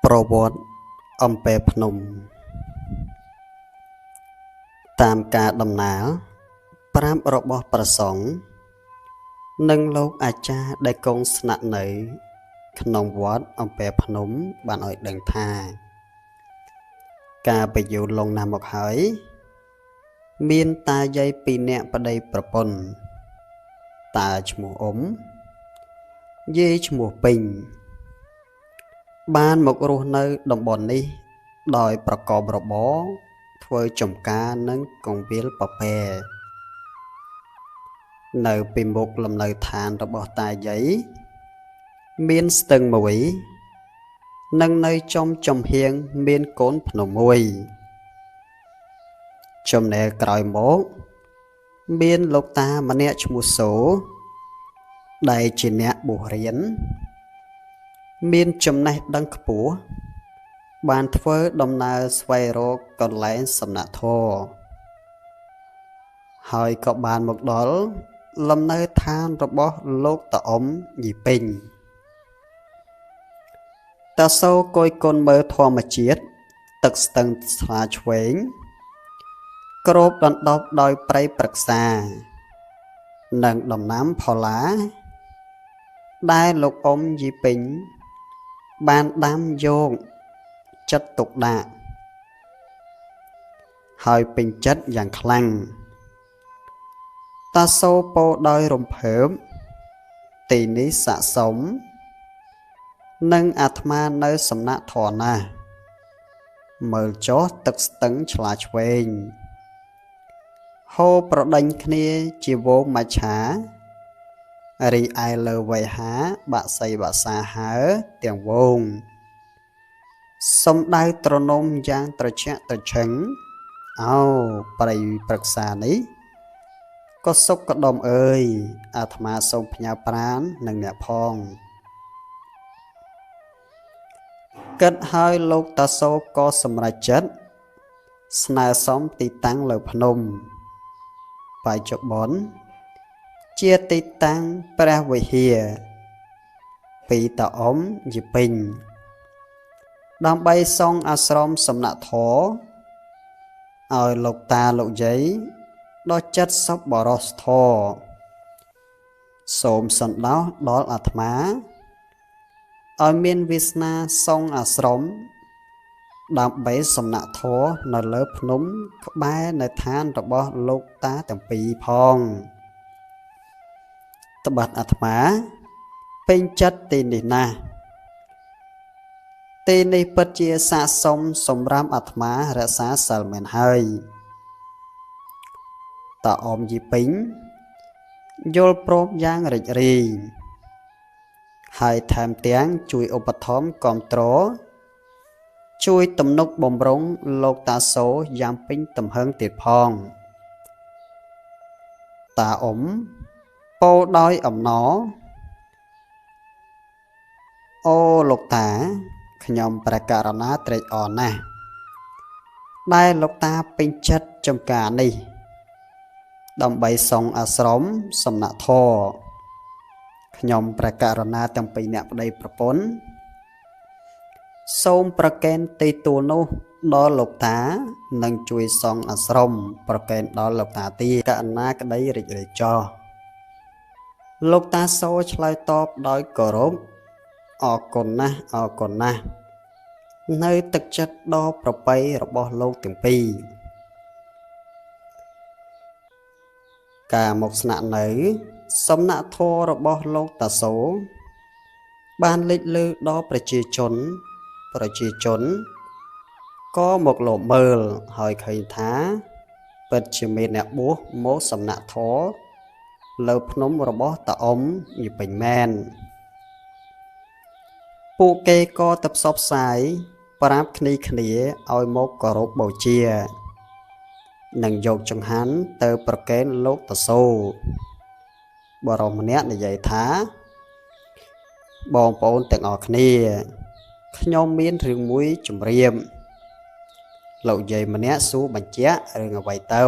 ប្រវត្តិអំពែភ្នំតាមការដំណាលប្រាប់របស់ព្រះសង្ឃនិងលោកអាចារ្យដែលគង់ស្នាក់នៅក្នុងវត្តអំពែភ្នំបានឲ្យដឹងថាកាលពីយូរលង់ណាស់មកហើយមានតាយាយពីរនាក់ប្តីប្រពន្ធតាឈ្មោះអ៊ុំយាយឈ្មោះពេញបានមករស់នៅតំបន់នេះដោយប្រកបរបរធ្វើចម្ការនិងកងវិលពពែនៅពីមុខលំនៅឋានរបស់តាយាយមានស្ទឹងមួយនិងនៅចំចំហៀងមានកូនភ្នំមួយចំណែកក្រោយមកមានលោកតាម្នាក់ឈ្មោះសូដែលជាអ្នកបួសរៀនមានចំណេះដឹងខ្ពស់បានធ្វើដំណើរស្វែងរកកន្លែងសំណាក់ធម៌ហើយក៏បានមកដល់លំនៅឋានរបស់លោកតាអ៊ុំយីពេញតាសូគយគន់មើលធម្មជាតិទឹកស្ទឹងថ្លាឆ្វេងគ្របដណ្ដប់ដោយព្រៃព្រឹក្សានិងដំណាំផល្លាដែលលោកអ៊ុំយីពេញបានដាំយកចិត្តទុកដាក់ហើយពេញចិត្តយ៉ាងខ្លាំងតាសូពោដោយរំភើបទីនេះស័ក្តិសមនឹងអាត្មានៅសំណាក់ធរណាស់មើលចុះទឹកស្ទឹងឆ្លាឆ្វេងហូរប្រដេញគ្នាជាវងមច្ឆារីឯលើវេហាបាក់សីបាក់សាហើទាំងវងសំដៅត្រនំយ៉ាងត្រជាក់ត្រឈឹងអោព្រៃព្រឹក្សានេះក៏សុខកដុំអើយអាត្មាសូមផ្ញើប្រាននិងអ្នកផងគិតហើយលោកតាសូក៏សម្រេចចិត្តស្នើសុំទីតាំងលើភ្នំបច្ចុប្បន្នជាទីតាំងព្រះវិហារពីតាអ៊ុំយីពេញដើម្បីសង់អាស្រមសំណាក់ធម៌ឲ្យលោកតាលោកយាយដល់ចិត្តសប្បុរសធម៌សូមសន្តោសដល់អាត្មាឲ្យមានវាសនាសង់អាស្រមដើម្បីសំណាក់ធម៌នៅលើភ្នំក្បែរនៅឋានរបស់លោកតាទាំងពីរផងត្បិតអាត្មាពេញចិត្តទីនេះណាស់ទីនេះពិតជាស័ក្តិសមសម្រាប់អាត្មារក្សាសិលមែនហើយតាអ៊ុំយីពេញយល់ព្រមយ៉ាងរីករាយហើយថែមទាំងជួយឧបត្ថម្ភគាំទ្រជួយទំនុកបំរុងលោកតាសូយ៉ាងពេញទំហឹងទៀតផងតាអ៊ុំពោលដោយអំណរអូលោកតាខ្ញុំព្រះករុណាត្រេកអរណាស់ដែលលោកតាពេញចិត្តចំការនេះដើម្បីសង់អាស្រមសំណាក់ធម៌ខ្ញុំព្រះករុណាទាំងពីរអ្នកប្តីប្រពន្ធសូមប្រកេនទីទួលនោះដល់លោកតានិងជួយសង់អាស្រមប្រកេនដល់លោកតាទីករុណាក្តីរីករាយចោះលោកតាសូឆ្លើយតបដោយគោរពអរគុណណាស់អរគុណណាស់នៅទឹកចិត្តដ៏ប្រពៃរបស់លោកទាំងពីរការមកស្នាក់នៅសំណាក់ធម៌របស់លោកតាសូបានលេចលើដល់ប្រជាជនក៏មកលបមើលហើយឃើញថាពិតជាមានអ្នកបួសមកសំណាក់ធម៌លើភ្នំរបស់តាអ៊ុំយីពេញមែនពួកគេក៏ទៅផ្សព្វផ្សាយប្រាប់គ្នាឲ្យមកគោរពបូជានិងយកចង្ហាន់ទៅប្រគេនលោកតាសូបរិសម្នាក់និយាយថាបងប្អូនទាំងអស់គ្នាខ្ញុំមានរឿងមួយជម្រាបលោកយាយម្នាក់សួរបញ្ជាក់រឿងអ្វីទៅ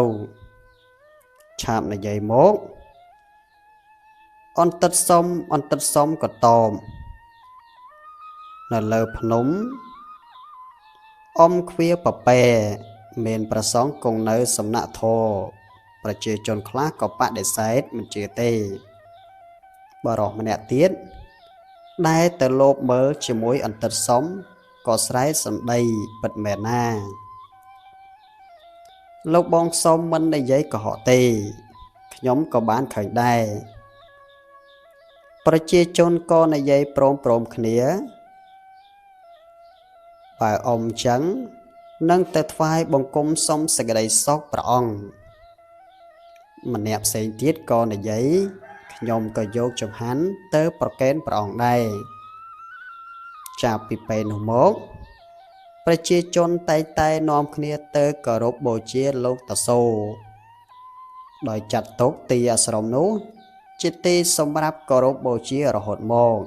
ឆាបនិយាយមកអន្តិតសុំក៏តមនៅលើភ្នំ អ៊ំខ្វៀពពែមានប្រសងគង់នៅសំណាក់ធរប្រជាជនខ្លះក៏បដិសេធមិនជឿទេបរិសម្នាក់ទៀតដែលទៅលោបមើលជាមួយអន្តិតសុំក៏ស្រែកសម្ដីពិតមែនណាលោកបងសុំមិននិយាយកុហកទេខ្ញុំក៏បានឃើញដែរប្រជាជនក៏និយាយព្រមៗគ្នាបើអ៊ំចឹងនឹងទៅថ្វាយបង្គំសុំសេចក្តីសុខព្រះអង្គម្នាក់ផ្សេងទៀតក៏និយាយខ្ញុំក៏យកចង្ហាន់ទៅប្រគេនព្រះអង្គដែរចាប់ពីពេលនោះមកប្រជាជនតែងតែនាំគ្នាទៅគោរពបូជាលោកតាសូដោយចាត់ទុកទីអាស្រមនោះជាទីសម្រាប់គោរពបូជារហូតមក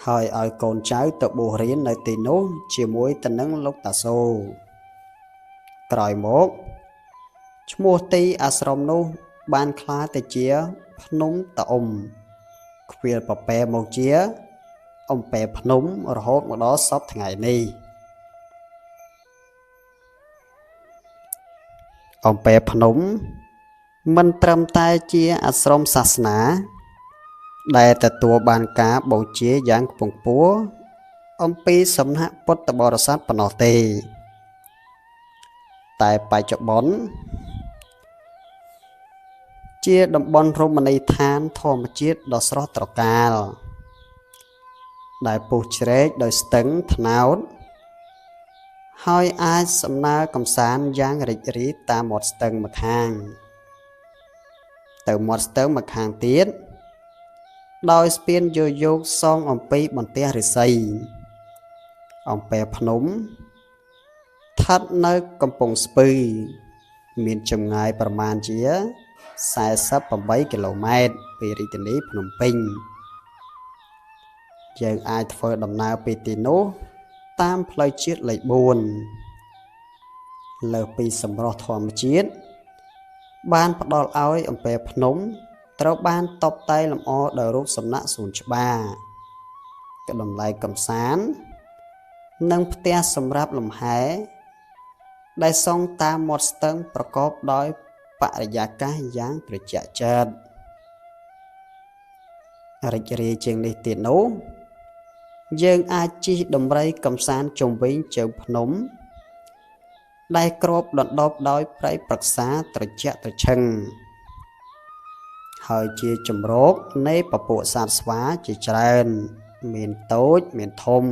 ហើយឲ្យកូនចៅទៅបួសរៀននៅទីនោះជាមួយទៅនឹងលោកតាសូក្រោយមកឈ្មោះទីអាស្រមនោះបានក្លាយទៅជាភ្នំតាអ៊ំខ្វៀលពពែមកជាអំពែភ្នំរហូតមកដល់សព្វថ្ងៃនេះអំពែភ្នំមិនត្រឹមតែជាអាស្រមសាសនាដែលទទួលបានការបូជាយ៉ាងខ្ពង់ខ្ពស់អំពីសំណាក់ពុទ្ធបរិស័ទប៉ុណ្ណោះទេតែបច្ចុប្បន្នជាតំបន់រមណីយដ្ឋានធម្មជាតិដ៏ស្រស់ត្រកាលដែលពុះជ្រែកដោយស្ទឹងថ្នោតហើយអាចសំណើកំសាន្តយ៉ាងរីករាយតាមមាត់ស្ទឹងម្ខាងទៅមាត់ស្ទឹងម្ខាងទៀតដោយស្ពានយោយោគសងអំពីបន្ទះឫស្សីអំពែភ្នំស្ថិតនៅកំពង់ស្ពឺមានចម្ងាយប្រមាណជា48គីឡូម៉ែត្រពីរាជធានីភ្នំពេញយើងអាចធ្វើដំណើរពីទីនោះតាមផ្លូវជាតិលេខ4លើសពីសម្រស់ធម្មជាតិបានផ្ដល់ឲ្យអំពែភ្នំត្រូវបានតបតែងលម្អដោយរូបសំណាកសួនច្បារកតម្លៃកំសាន្តនិងផ្ទះសម្រាប់លំហែដែលសង់តាមមាត់ស្ទឹងប្រកបដោយបរិយាកាសយ៉ាងត្រជាក់ចិត្តរីករាយជាងនេះទៀតនោះយើងអាចជិះដំរីកំសាន្តជុំវិញជើងភ្នំដែលគ្របដណ្ដប់ដោយព្រៃព្រឹក្សាត្រជាក់ត្រឈឹងហើយជាជម្រកនៃពពួកសត្វស្វាជាច្រើនមានតូចមានធំ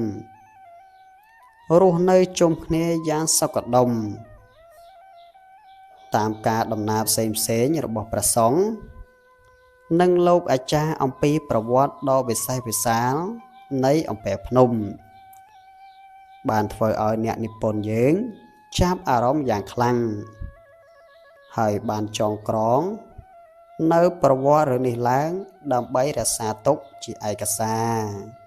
រស់នៅជុំគ្នាយ៉ាងសុខដុមតាមការដំណើរផ្សេងៗរបស់ព្រះសង្ឃនិងលោកអាចារ្យអំពីប្រវត្តិដ៏វិសេសវិសាលនៃអំពែភ្នំបានធ្វើឲ្យអ្នកនិពន្ធយើងចាប់អារម្មណ៍យ៉ាងខ្លាំងហើយបានចងក្រងនៅប្រវត្តិរឿងនេះឡើងដើម្បីរក្សាទុកជាឯកសារ។